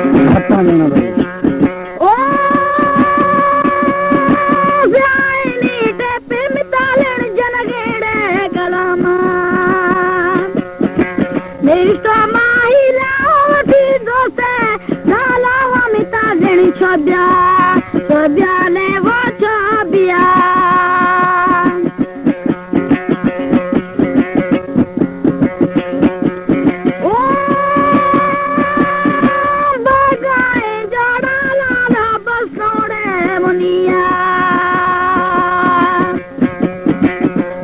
گپاں دینا بھائی۔ او زائنی ٹیپے متالن جنگیڑے کلاما۔ نشتو ماہی لاوتی دوستے، لالا و متالن چوبیا، چوبیا لے و چوبیا۔ او بگائیں جاڑا لالا بس نوڑے منیا۔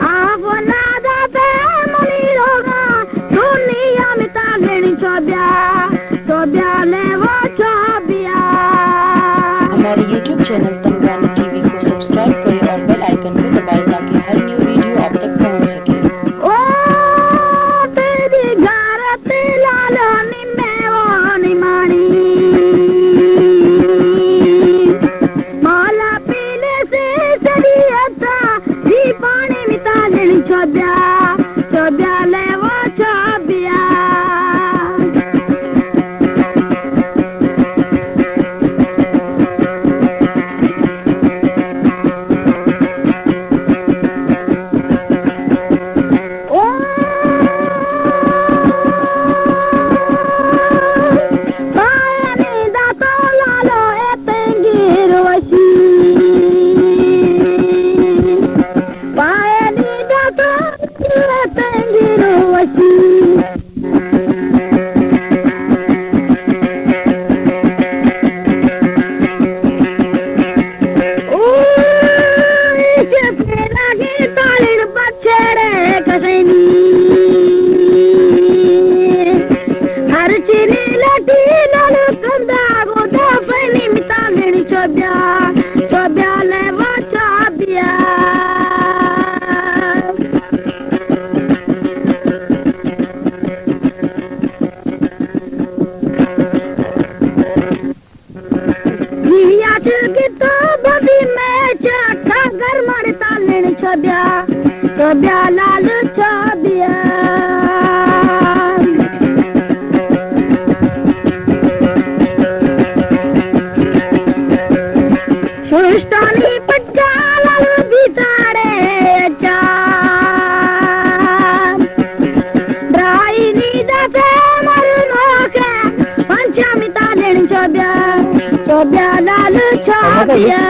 آ فنادا تے منی روگا، دنیا متالن چوبیا، چوبیا لے و چوبیا۔ ہمارے یوٹیوب چینل تنگانی ٹی وی کو سبسکرائب کریں اور بیل آئیکن کو دبائیں تاکہ ہر نیو ویڈیو آپ تک پہنچ سکے۔ او تیری گھر تے لالا نی میں وہ نمانی۔ مالا پیلے سے سریعتا، دی پانی متالن چوبیا، چوبیا لے وہ چوبیا۔ او پایانی داتو لالو اے تنگیر وشی۔ پایانی داتو اے تنگیر وشی۔ او ایش پیراگی تالن بچڑے کشنی۔ ہر چیری لٹی لالو کندا گودا پنی متالن چوبیا، چوبیا لے و چوبیا۔ یا چرگی تو ببی میں چاکا گرمڑ تالن چوبیا، چوبیا لال چوبیا۔ شوشتانی پٹا لال بیتاڑے چا۔ برائی نی داتے مرنوکے، پنچمی تالن چوبیا، چوبیا لال چوبیا۔